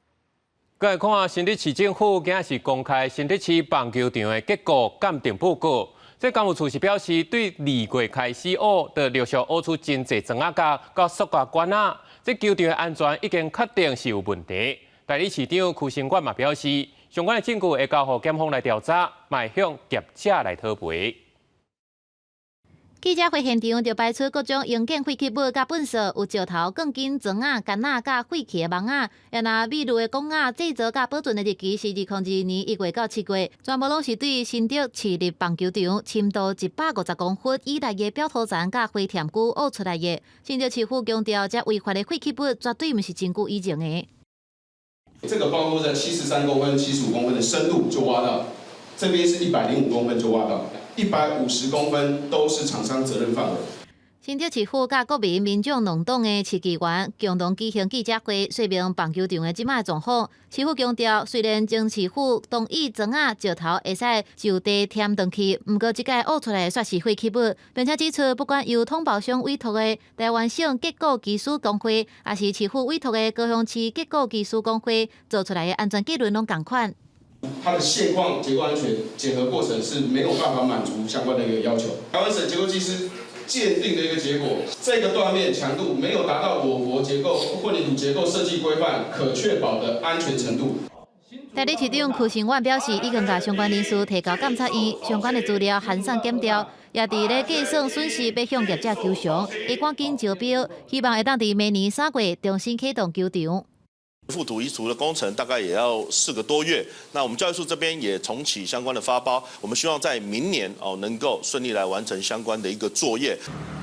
過來看新竹市政府今仔是公開新竹市棒球場的結構鑑定報告。這工務處是表示，對二月開始挖，就陸續挖出真濟磚仔佮佮塑膠管仔，這球場的安全已經確定是有問題。代理市長邱成遠嘛表示，相關的證據會交予檢方來調查，嘛會向業者來討賠。記者會現場就擺出各種營建廢棄物佮糞埽，有石頭、鋼筋、磚仔、桿仔佮廢棄的網仔，也若美麗的管仔製造佮保存的日期是2002年1月到7月，全部攏是對新竹市立棒球場深度150公分以內的表土層佮回填區挖出來的。新竹市府強調，這違法的廢棄物絕對毋是真久以前的。這個包括在73公分、75公分的深度就挖到，這邊是105公分就挖到。150公分都是廠商責任範圍。新竹市府佮國民、民眾兩黨的市議員共同舉行記者會，說明棒球場的這擺狀況。市府強調，雖然前市府同意磚仔、石頭會使就地填轉去，毋過這擺挖出來的煞是廢棄物，並且指出，不管由統包商委託的臺灣省結構技師公會，抑是市府委託的高雄市結構技師公會，做出來的安全結論攏仝款。它的現況結構安全檢核過程是沒有辦法滿足相關的一個要求。臺灣省結構技師鑑定的一個結果，這個斷面強度沒有達到我國結構混凝土結構設計規範可確保的安全程度。代理市長柯成遠表示，已經共相關人士提交監察院相關的資料，函送檢調，也佇咧計算損失，欲向業者求償，會趕緊招標，希望會當佇明年3月重新啟動球場。覆土移除的工程大概也要4個多月，那我們教育處這邊也重啟相關的發包，我們希望在明年哦能夠順利來完成相關的一個作業。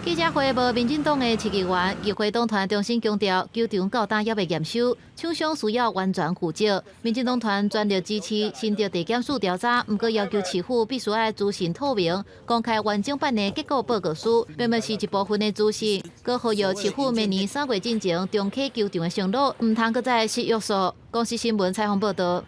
記者會無民進黨的市議員、議會黨團重新強調，球場到今猶未驗收，廠商需要完全負責。民進黨團全力支持新竹地檢署調查，毋過要求市府必須愛資訊透明、公開完整版的結構報告書，並毋是一部分的資訊。閣呼籲市府明年3月進前重啟球場的承諾，毋通閣再失約束。公視新聞採訪報導。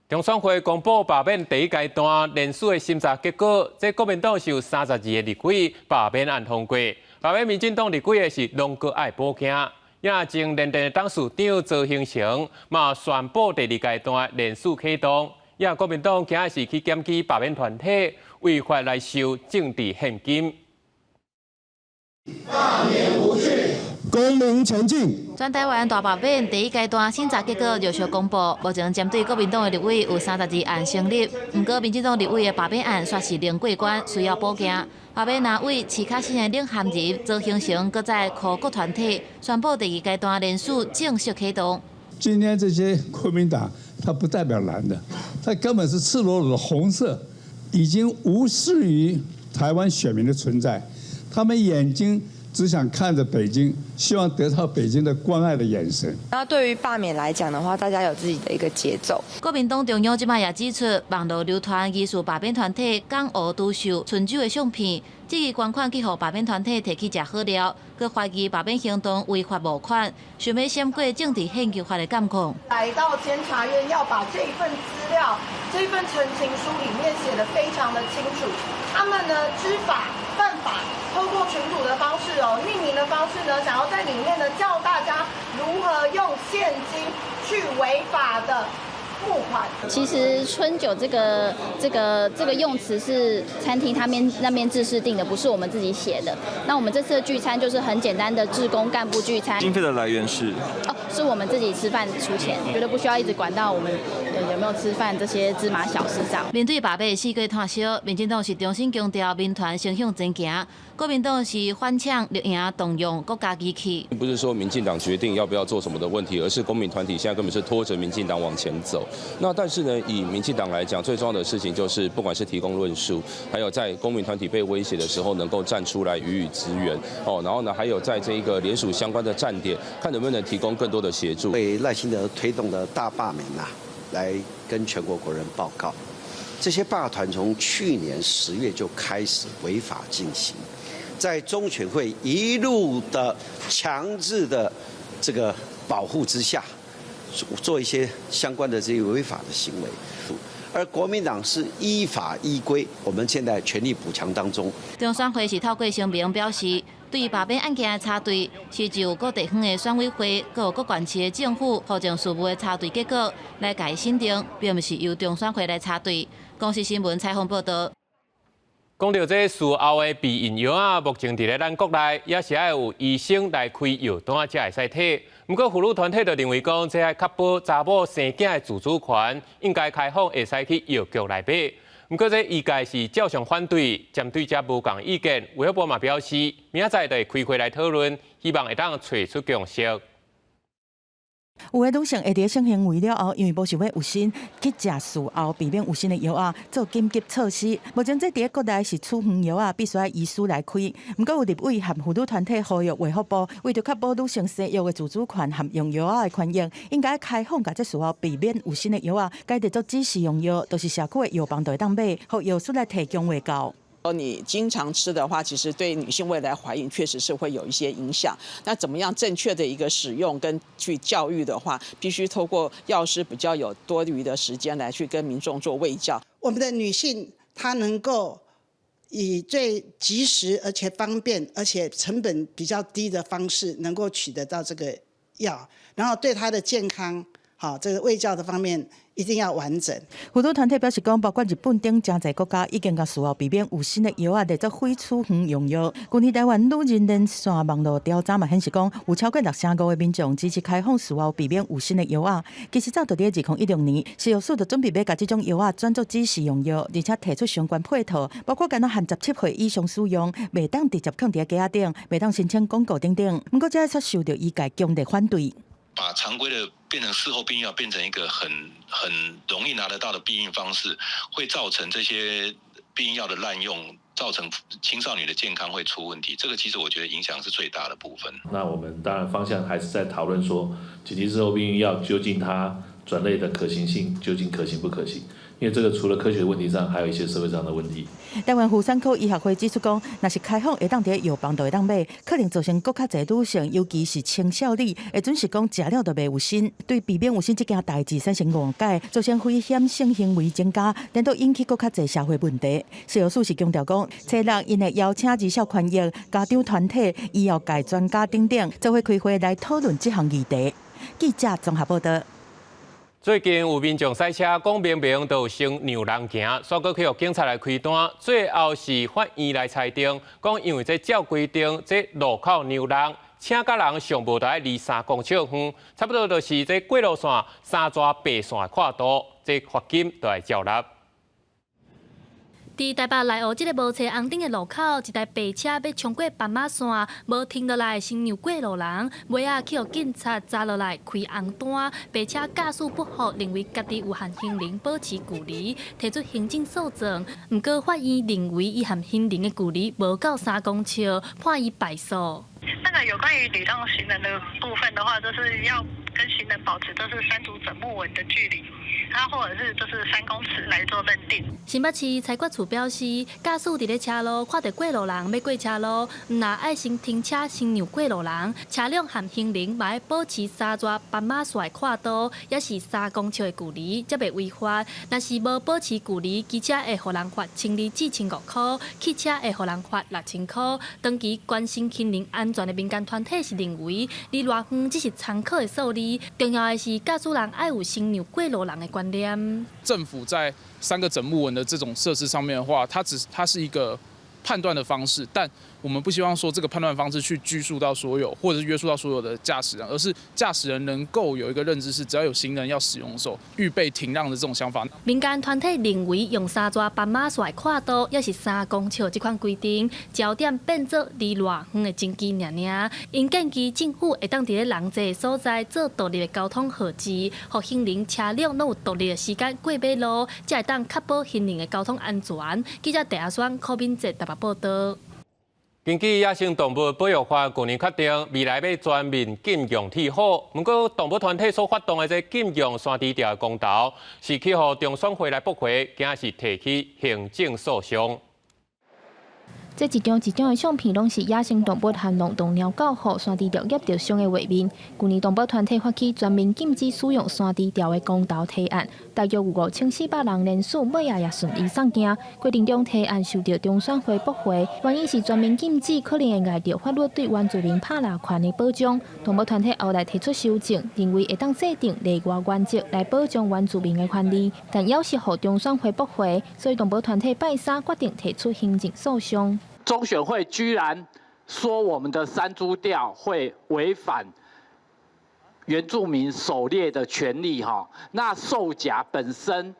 中選會公布罷免第一階段連署的審查結果，這國民黨是有32个立委罷免案通過，罷免民進黨立委的是攏閣愛補件。也前聯電的董事長曹興誠嘛宣布第二階段連署啟動，也國民黨今仔是去檢舉罷免團體違法來收政治獻金。罷免無懼，公民前進。全台灣大罷免第一階段審查結果陸續公布，目前針對國民黨的立委有32案成立，毋過民進黨立委的罷免案煞是零過關，需要補件。罷免藍委市卡新的領銜人曹興誠，閣再跨國團體宣布第二階段連署正式啟動。今天這些國民黨，他不代表藍的，他根本是赤裸裸的紅色，已經無視於台灣選民的存在，他們眼睛只想看着北京，希望得到北京的關愛的眼神。那對於罷免來講的話，大家有自己的一個節奏。國民黨中央這擺也指出，網路流傳疑似罷免團體港澳獨秀春酒的相片，這個捐款去予罷免團體提去食好料，閣懷疑罷免行動違法募款，想欲閃過政治獻金法的監控。來到監察院要把這份資料、這份陳情書裡面寫得非常的清楚，他們呢知法犯法。透過群組的方式哦，匿名的方式呢，想要在裡面呢教大家如何用現金去違法的募款。其實春酒這個用詞是餐廳他們那邊制式定的，不是我們自己寫的。那我們這次的聚餐就是很簡單的志工幹部聚餐。經費的來源是？哦，是我們自己吃飯出錢，覺得不需要一直管到我們有沒有吃飯這些芝麻小事這樣。面對罷買四過炭燒，民進黨是重新強調民團先向前行，國民黨是反搶綠營動用國家機器。不是說民進黨決定要不要做什麼的問題，而是公民團體現在根本是拖着民進黨往前走。那但是呢，以民進黨來講，最重要的事情就是，不管是提供論述，還有在公民團體被威脅的時候，能夠站出來予以支援。哦，然後呢，還有在這一個聯署相關的站點，看能不能提供更多的協助。為賴清德推動的大罷免啊，來跟全國國人報告，這些罷團從去年10月就開始違法進行，在中選會一路的強制的這個保護之下，做一些相關的這些違法的行為，而國民黨是依法依規，我們現在全力補強當中。中選會是透過聲明表示，對罷免案件的查對是就各地方的選委會、閣各縣市的政府戶政事務的查對結果來共伊審定，並毋是由中選會來查對。公視新聞採訪報導。講到這事後的避孕藥啊，目前佇咧咱國內也是愛有醫生來開藥單才會使提。毋過婦女團體就認為講，這愛確保查某生囝的自主權，應該開放會使去藥局來買。毋過這醫界是照常反對，針對這無仝意見，衛福部嘛表示，明仔載就會開會來討論，希望會當揣出共識。有的女性會佇性行為了後，因為無想欲有身，去食事後避免有身的藥仔做緊急措施。目前這佇咧國內是處方藥仔，必須愛醫師來開。毋過有立委和婦女團體呼籲衛福部，為著確保女性生育的自主權和用藥仔的權益，應該開放共這事後避免有身的藥仔，改製做指示用藥，就是社區的藥房就會當買，予藥師來提供衛教。你經常吃的話，其實對女性未來懷孕確實是會有一些影響。那怎麼樣正確的一個使用跟去教育的話，必須透過藥師比較有多餘的時間來去跟民眾做衛教。我們的女性她能夠以最及時而且方便而且成本比較低的方式，能夠取得到這個藥，然後對她的健康，好，這個衛教的方面一定要完整。婦女團體表示講，包括日本等誠濟國家已經共事後避免有身的藥仔列做非處方用藥。去年台灣女人連線網路調查嘛顯示講，有超過65%的民眾支持開放事後避免有身的藥仔。其實早佇咧2016年，食藥署就準備欲共這種藥仔轉做指示用藥，而且提出相關配套，包括干焦限17歲以上使用，袂當直接囥佇咧架仔頂，袂當申請廣告等等。毋過這卻受著醫界強烈反對。把常規的變成事後避孕藥，變成一個很容易拿得到的避孕方式，會造成這些避孕藥的濫用，造成青少年的健康會出問題。這個其實我覺得影響是最大的部分。那我們當然方向還是在討論說，緊急事後避孕藥究竟它轉類的可行性究竟可行不可行？因為這個除了科學問題上，還有一些社會上的問題。台灣婦產科醫學會指出講，若是開放會當佇藥房就會當買，可能造成閣較濟女性，尤其是青少年，會準是講食了就袂有身，對避免有身這件代誌產生誤解，造成危險性行為增加，顛倒引起閣較濟社會問題。食藥署是強調講，初六𪜶會邀請兒少權益、家長團體、醫藥界專家等等，做伙開會來討論這項議題。記者綜合報導。最近有民眾賽車，講明明就先讓人行，煞閣去予警察來開單，最後是法院來裁定，講因為這照規定，這路口讓人，車佮人上無著愛離3公尺遠，差不多就是這過路線三逝白線的闊度，這罰金就愛繳納。佇台北內湖這个無揣紅燈的路口，一台白車欲衝過斑馬線，無停落來先讓過路人，尾仔去予警察查落來開紅單。白車駕駛不符，認為家己有和行人保持距離，提出行政訴訟。毋過法院認為伊和行人的距離無夠3公尺，判伊敗訴。那個有關於禮讓行人的部分的話，就是要跟行人保持就是三組枕木紋的距離。他或者是就是3公尺來做認定。新北市裁決處表示，駕駛佇咧車路看著過路人欲過車路，毋但愛先停車先讓過路人，車輛和行人嘛愛保持三逝斑馬線的闊度，抑是3公尺的距離，才袂違法。若是無保持距離，機車會予人罰1200至1500箍，汽車會予人罰6000箍。長期關心行人安全的民間團體是認為，離偌遠只是參考的數字，重要的是駕駛人愛有先讓過路人的觀念。政府在三個枕木紋的這種設施上面的話，它是一個判斷的方式，但我們不希望說這個判斷方式去拘束到所有，或者是約束到所有的駕駛人，而是駕駛人能夠有一個認知，是只要有行人要使用的時候，預備停讓的這種想法。民間團體認為，用三逝斑馬線闊度，抑是3公尺這款規定，焦點變做離偌遠的證據爾爾。𪜶建議政府會當佇咧人濟的所在做獨立的交通號誌，予行人車輛攏有獨立的時間過馬路，才會當確保行人的交通安全。記者鄭阿雙、柯敏哲台北報道。根據野生動物保育法，去年確定未來欲全面禁用鐵虎。毋過動物團體所發動的這禁用山豬釣的公投，是去予中選會來駁回，驚是提起行政訴訟。這一張一張的相片，攏是野生動物和農場貓狗予山豬釣挹著傷的畫面。去年動保團體發起全面禁止使用山豬釣的公投提案，大約有5400人聯署，尾仔也順利送件。過程中提案受著中選會駁回，原因是全面禁止可能會礙著法律對原住民拍獵權的保障。動保團體後來提出修正，認為會當制定例外原則來保障原住民的權利，但猶是予中選會駁回，所以動保團體拜三決定提出行政訴訟。中選會居然說我們的山豬釣會違反原住民狩獵的權利，哈，那獸夾本身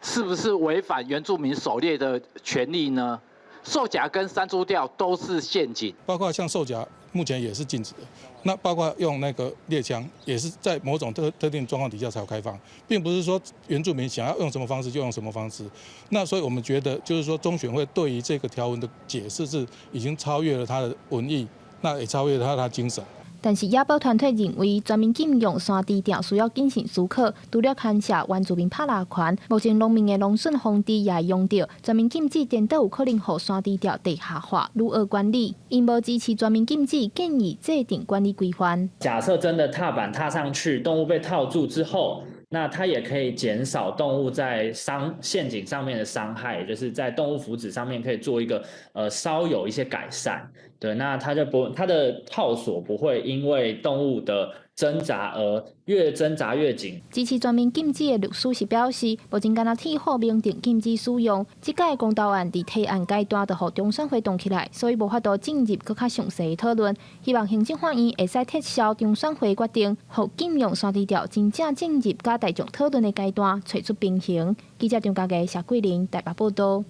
是不是違反原住民狩獵的權利呢？獸夾跟山豬釣都是陷阱，包括像獸夾目前也是禁止的，那包括用那個獵槍，也是在某種特定狀況底下才有開放，並不是說原住民想要用什麼方式就用什麼方式。那所以我們覺得，就是說中選會對於這個條文的解釋是已經超越了他的文意，那也超越了他的精神。但是野保團體認為，全面禁用山豬釣需要謹慎思考，除了牽涉原住民拍獵權，目前農民的農損防治也會用著。全面禁止顛倒有可能予山豬釣地下化，如何管理？𪜶無支持全面禁止，建議制定管理規範。假設真的踏板踏上去，動物被套住之後，那它也可以減少動物在傷陷阱上面的傷害，就是在動物福祉上面可以做一個稍有一些改善。對，那它就不，它的套索不會因為動物的掙扎而越掙扎越緊。支持全面禁止的律師是表示，目前干焦鐵虎明定禁止使用，這擺公投案佇提案階段就予中選會擋起來，所以無法度進入閣較詳細的討論。希望行政法院會使撤銷中選會決定，予禁用山豬釣真正進入佮大眾討論的階段，揣出平衡。記者張家傑、謝桂玲台北報道。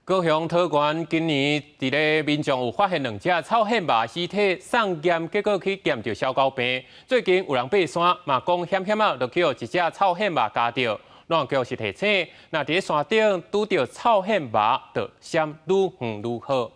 高雄桃園今年佇咧民眾有發現兩隻臭羶猫屍體送檢，結果去驗著痟狗病。最近有人爬山嘛，講險險仔，就去予一隻臭羶貓咬著。農業局是提醒，若佇咧山頂拄著臭羶貓，就閃愈遠愈好。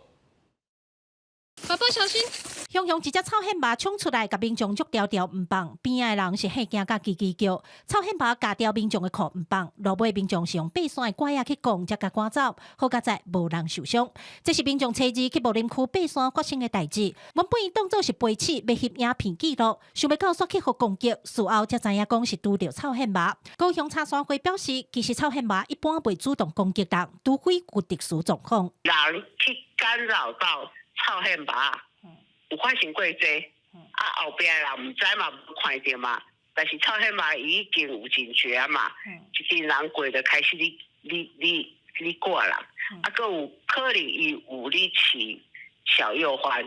寶寶小心！雄雄一隻臭羶貓衝出來，共民眾捉牢牢毋放，邊仔的人是嚇驚甲吱吱叫。臭羶貓咬牢民眾的褲毋放，路尾民眾是用爬山的拐仔去摃，才共趕走。好佳哉無人受傷。這是民眾初二去武林區爬山發生的代誌。原本伊當作是陪試欲翕影片記錄，想袂到煞去予攻擊，事後才知影講是拄著臭羶貓。高雄柴山會表示，其實臭羶貓一般袂主動攻擊人，除非有特殊狀況。人去干擾到臭羶貓，有發生過這，啊後壁人毋知嘛，無看著嘛，但是臭羶貓伊已經有警覺嘛，一群人過就開始咧咧咧咧趕人，啊，閣有可能伊有咧飼小鼬獾。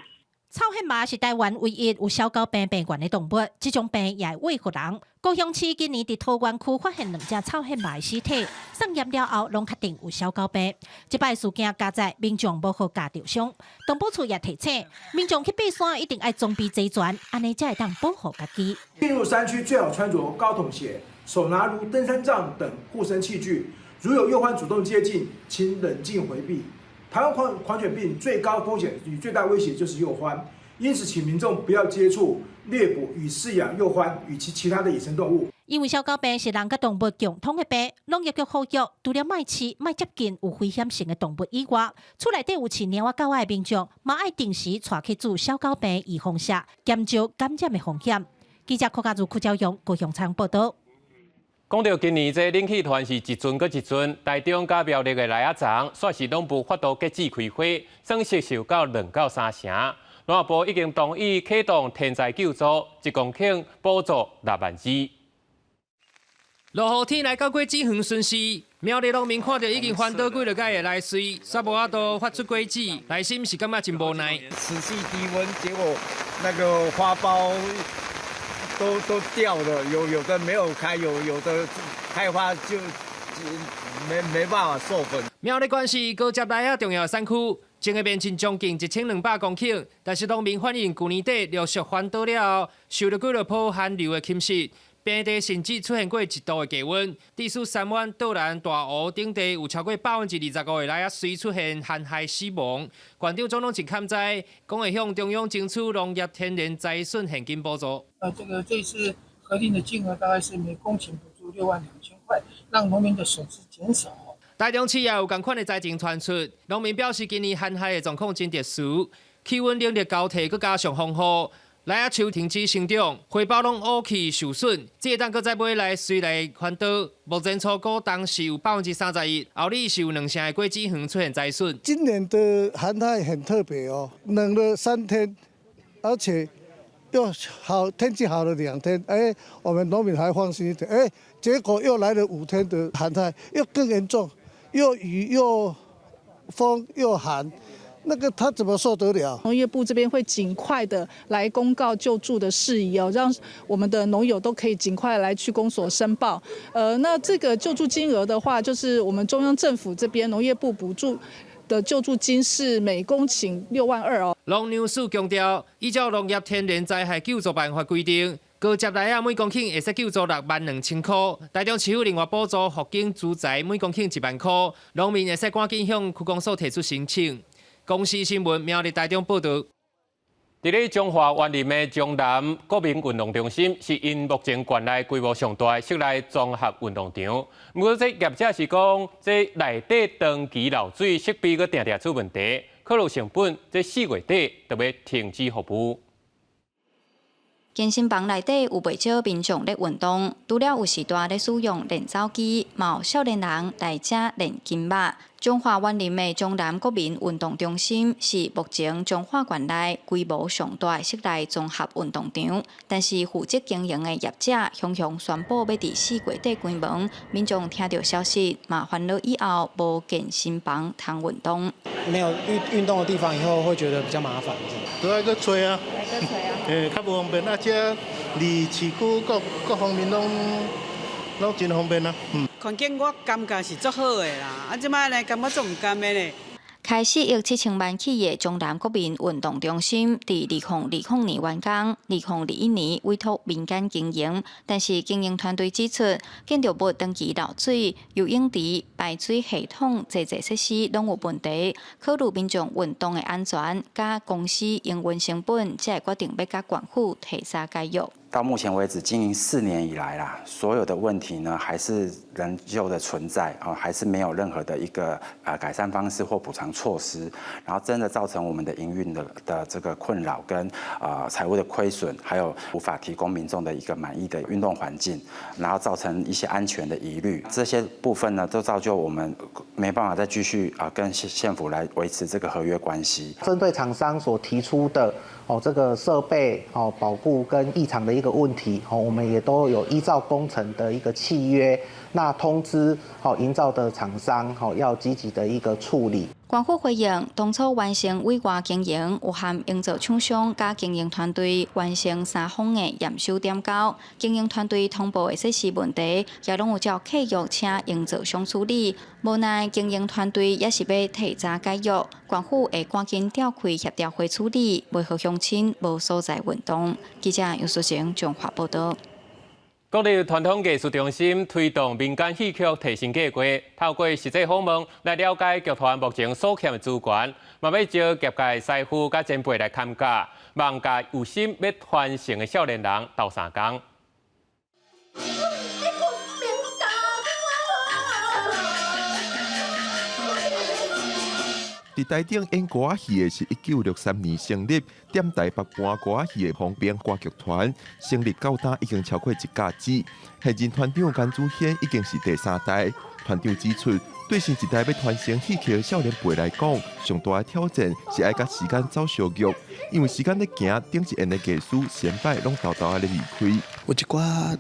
臭羶貓是台灣唯一有痟狗病病原的動物，這種病也會餵予人。高雄市今年佇桃園區發現兩隻臭羶貓的屍體，送驗了後攏確定有痟狗病。這擺事件佳哉民眾無予咬著傷，動保處也提醒民眾去爬山一定愛裝備齊全，按呢才會當保護家己。進入山區最好穿着高筒鞋，手拿如登山杖等護身器具。如有鼬獾主動接近，請冷靜迴避。台灣狂犬病最高風險與最大威脅就是鼬獾，因此請民眾不要接觸、獵捕與飼養鼬獾以及其他的野生動物。因為痟狗病是人佮動物共通的病，農業局呼籲，除了莫飼、莫接近有危險性的動物以外，厝內底有飼貓仔狗仔的民眾，嘛愛定時帶去注痟狗病預防射，減少感染的風險。記者柯家如、柯昭勇高雄採訪報道。講著今年這冷氣團是一陣閣一陣，台中佮苗栗的梨仔欉，煞是攏無法度結籽開花，損失受到2到3成。農業部已經同意啟動天災救助，1公頃補助6萬支。落雨天來到果子園巡視，苗栗農民看著已經翻倒幾落擺的來穗，煞無法度發出果子，內心是感覺真無奈。持續低溫，結果那個花苞都掉了，有的沒有開，有的開花就沒辦法授粉。苗栗縣是高捷梨仔重要產區，種的面積將近1200公頃，但是農民反映，舊年底陸續翻倒了後，受著幾落波寒流的侵襲。平地甚至出現過一度的低溫，致使三灣、道南、大湖等地有超過25%的梨仔穗出現寒害死亡。縣長總統真坎災，講會向中央爭取農業天然災損現金補助。這個這次核定的金額大概是每公頃補助6萬2千塊，讓農民的損失減少。台中市也有仝款的災情傳出，農民表示今年寒害的狀況真特殊，氣溫冷熱交替，閣加上風雨。梨仔樹停止生長，花苞攏烏去受損，這會當閣再買來隨來翻倒。目前初估當時有31%，後日是有2成的果子園出現災損。今年的寒害很特別哦，冷了3天，而且又好天氣好了2天，哎，我們農民還放心一點，哎，結果又來了5天的寒害，又更嚴重，又雨又風又寒。那個他怎麼受得了？農業部這邊會盡快的來公告救助的事宜哦，讓我們的農友都可以盡快來區公所申報。那這個救助金額的話，就是我們中央政府這邊農業部補助的救助金是每公頃6萬2哦。農糧署強調，依照農業天然災害救助辦法規定，高捷梨仔每公頃會使救助6萬2千塊，台中市府另外補助復耕資材每公頃1萬塊，農民會使趕緊向區公所提出申請。公視新聞苗栗台中報導。佇咧彰化員林的彰南國民運動中心，是𪜶目前縣內規模上大的室內綜合運動場。毋過，這業者是講，這內底長期漏水，設備閣定定出問題，考慮成本，這4月底就欲停止服務。健身房內底有袂少民眾咧運動，除了有時段咧使用練走機，嘛有少年人來遮練筋肉。彰化員林的彰南國民運動中心是目前彰化縣內規模上大的室內綜合運動場，但是負責經營的業者雄雄宣布欲佇4月底關門，民眾聽著消息嘛煩惱以後無健身房通運動。沒有運動的地方以後會覺得比較麻煩。都愛閣揣啊，欸，較無方便啊，這離市區各各方面攏真方便啊。環境我感覺是足好的啦，啊，這擺呢感覺足毋甘的咧。開4億7千萬起的彰南國民運動中心，佇2020年完工，2021年委託民間經營，但是經營團隊指出，建築物長期漏水、游泳池、排水系統、濟濟設施攏有問題，考慮民眾運動的安全，佮公司營運成本，才會決定欲佮縣府提早解約。到目前為止，經營4年以來啦，所有的問題呢，還是仍舊的存在啊，還是沒有任何的一個改善方式或補償措施，然後真的造成我們的營運的這個困擾跟財務的虧損，還有無法提供民眾的一個滿意的運動環境，然後造成一些安全的疑慮，這些部分呢，都造就我們沒辦法再繼續啊跟縣府來維持這個合約關係。針對廠商所提出的哦這個設備哦保固跟異常的一個問題哦，我們也都有依照工程的一個契約，那通知哦營造的廠商哦要積極的一個處理。縣府回應，當初完成委外經營，有和營造廠商佮經營團隊完成三方的驗收點交，經營團隊通報的設施問題，也攏有照契約請營造商處理。無奈經營團隊也是欲提早解約，縣府會趕緊召開協調會處理，袂予鄉親無所在運動。記者楊淑晴彰化報導。國立傳統藝術中心推動民間戲曲提升計劃，透過實際訪問來了解劇團目前所欠的資源，嘛欲招業界師傅佮前輩來參加，望共有心欲傳承的少年人鬥相共。佇台頂演歌仔戲的是1963年成立踮台北搬歌仔戲的方平歌劇團，成立到今已經超過一甲子。現任團長甘祖軒已經是第三代。團長指出，對新一代欲傳承戲曲的少年輩來講，上大的挑戰是愛佮時間走相約，因為時間咧行，頂一緣的藝師先輩攏沓沓仔咧離開。有一寡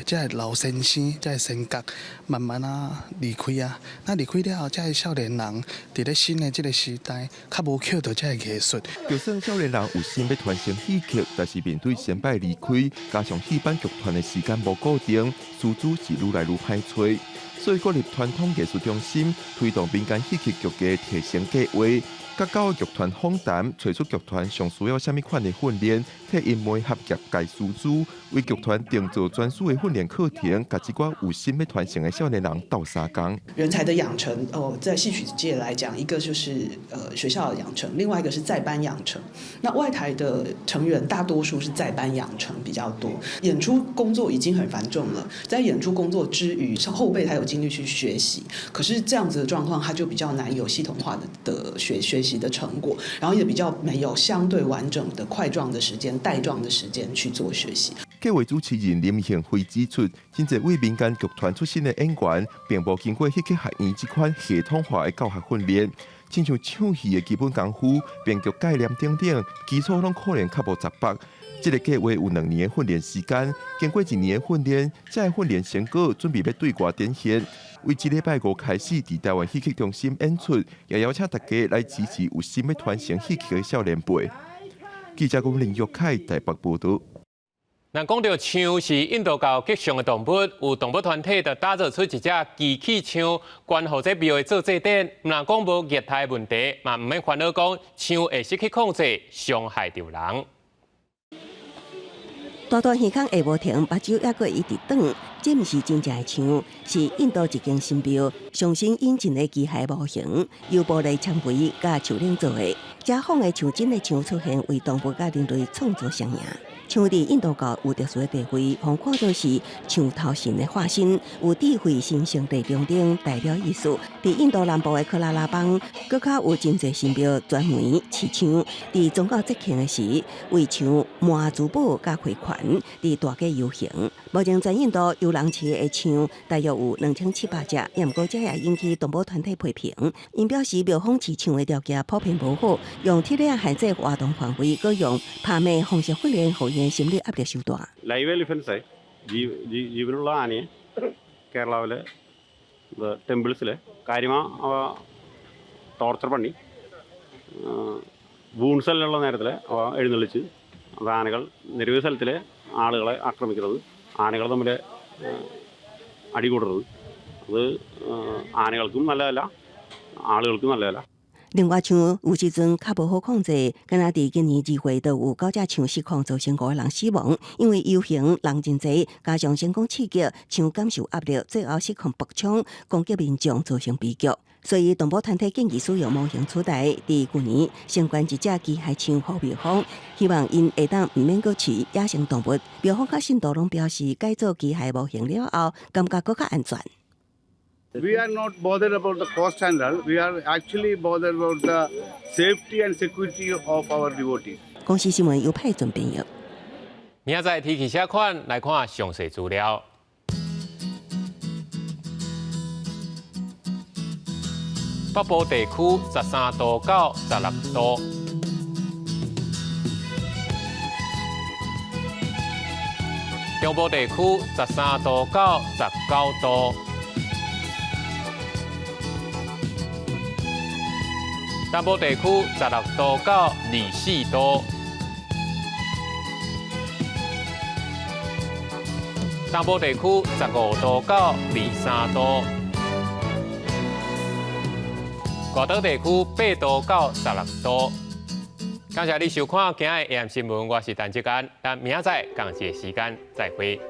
這个老先生、這个先覺慢慢啊離開啊。那離開了後，這个少年人佇咧新的這个時代，較無捡著這个藝術。就算少年人有心欲傳承戲曲，但是面對先輩離開，加上戲班劇團的時間無固定，師資是愈來愈歹揣。所以國立傳統藝術中心推動民間戲曲劇藝提升計畫，佮九个劇團訪談，揣出劇團上需要啥物款的訓練，替𪜶媒合業界師資，為劇團訂做專屬的訓練課程，共這寡有心欲傳承的少年人鬥相共。人才的養成，哦，在戲曲界來講，一個就是學校的養成，另外一個是在班養成。那外台的成員大多數是在班養成比較多，演出工作已經很繁重了，在演出工作之餘，後輩才有精力去學習。可是這樣子的狀況，他就比較難有系統化的學習的成果，然後也比較沒有相對完整的塊狀的時間、帶狀的時間去做學習。計劃主持人林幸輝指出，真濟位民間劇團出身的演員，並無經過戲曲學院這款系統化的教學訓練，親像唱戲的基本功夫、編劇概念等等，基礎攏可能較無扎實。這个計劃有兩年的訓練時間，經過一年的訓練，這个訓練成果準備欲對外展現。為這禮拜五開始，佇臺灣戲曲中心演出，也邀請大家來支持有心欲傳承戲曲的少年輩。記者龚林玉凱台北報導。若講著象是印度教吉祥的動物，有動物團體就打造出一隻機器象，捐予這廟的做祭典。毋但講無虐待問題，嘛毋免煩惱講象會失去控制，傷害著人。大大耳孔下無停，目睭猶閣一直轉，這毋是真正的象，是印度一間神廟上新引進的機械模型，由玻璃纖維佮樹奶做的。這仿的像真的象出現，為動物佮人類創造雙贏。象佇印度教有特殊的地位，予看做是象頭神的化身，有智慧、神聖地象徵代表意思。佇印度南部的喀拉拉邦，閣較有真濟神廟專門飼象。佇宗教節慶的時，為象抹珠寶佮開環，佇大街遊行。目前全印度有人飼的象大約有2700隻，也毋過這也引起動保團體批評。𪜶表示廟方飼象的條件普遍無好，用鐵鏈限制活動範圍，閣用拍罵方式訓練，予𪜶心理壓力傷大。 Live elephants ജീവനുള്ള ആനയെ കേരളാവിലെ ടെമ്പിൾസിലെ കാര്യമാ അവ ടോർച്ചർ പണി വൂൺസ് എല്ലാം ഉള്ള നേരത്തിൽ അവ എഴുന്നള്ളിച്ച് അത് ആനകൾ നിരവധി സ്ഥലത്തിലെ ആളുകളെ ആക്രമിക്കുന്നത്, ആനകൾ തമ്മിൽ അടികൂടുന്നത്, അത് ആനകൾക്കും നല്ലതല്ല, ആളുകൾക്കും നല്ലതല്ല. 另外，象有時陣較無好控制，敢若佇今年2月就有九隻象失控，造成五個人死亡。因為遊行人真濟，加上成功刺激，象感受壓力，最後失控爆衝，攻擊民眾，造成悲劇。所以，動保團體建議使用模型取代，佇舊年先捐一隻機械象予廟方，希望𪜶會當毋免閣飼野生動物。廟方佮信徒攏表示，改做機械模型了後，感覺閣較安全。 We are not bothered about the cost and all. We are actually bothered about the safety and security of our devotees. 公視新聞由派准編譯。明仔載天氣啥款？來看詳細資料。北部地區13度到16度。中部地區13度到19度。南部地區16度到24度，東部地區15度到23度，外島地區8度到16度。感謝你收看今日的 AM 新聞，我是陳志安，咱明仔載仝一个時間再會。